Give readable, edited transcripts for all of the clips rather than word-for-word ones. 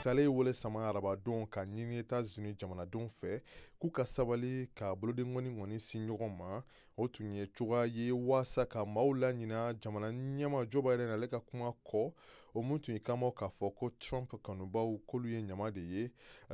Harris, ale ye wele sama arabadon ka ɲini Etats-Unis jamanadenw fɛ k'u ka sabali ka bolodenkɔni kɔni sin ɲɔgɔn ma. O tun ye cogoya ye waasa ka maaw laɲina jamana ɲɛmaa Joe Biden ale ka kuma kɔ, o mun tun ye kanbɔ k'a fɔ ko Trump kanubaw k'olu ye ɲama de ye.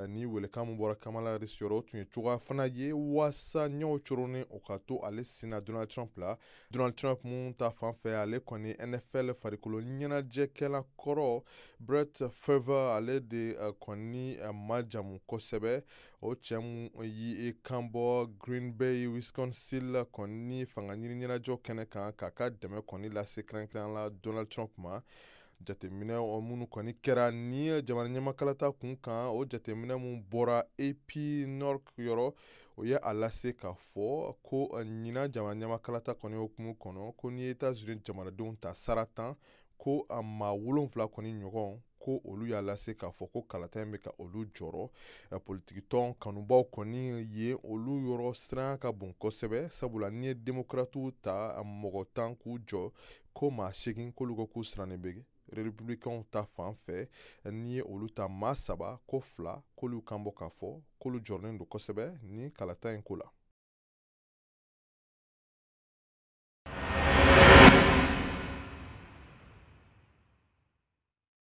Ni welekan min bɔra Kamala Harris yɔrɔ, o tun ye cogoya fana ye waasa ɲɛw coronnen o ka to ale sinna Donald Trump la. Donald Trump mun ta fan fɛ, ale kɔni NFL farikolo ɲɛnajɛkɛla kɔrɔ Brett Favre, ale de kɔni majamu kosɛbɛ. O cɛ mun y'i kan bɔ Green Bay, Wisconsin kɔni fanga ɲini ɲɛnajɛw kɛnɛ kan k'a ka dɛmɛ kɔni lase kɛrɛnkɛrɛn la Donald Trump ma. Jateminɛ minnu kɔni kɛra ni jamana ɲɛmakalata kun kan, o jateminɛ mun bɔra AP Nord yɔrɔ, o ye a lase k'a fɔ ko ɲinan jamana ɲɛmakalata kɔni hukumu kɔnɔ, ko n'i ye Etats-Unis jamanadenw ta sara 10, ko a maa 7 kɔni ɲɔgɔn, ko olu y'a lase k'a fɔ ko kalata in bɛ ka olu jɔrɔ. Politikitɔn kanubaw kɔni ye, olu yɔrɔ siran ka bon kosɛbɛ, sabula n'i ye Démocratew ta mɔgɔ 10 k'u jɔ, ko maa 8 k'olu ko k'u sirannen bɛ. Républicains ta fan fɛ, n'i ye olu ta maa 3, ko 2 k'olu kan bɔ k'a fɔ k'olu jɔrɔnen don kosɛbɛ ni kalata in ko la.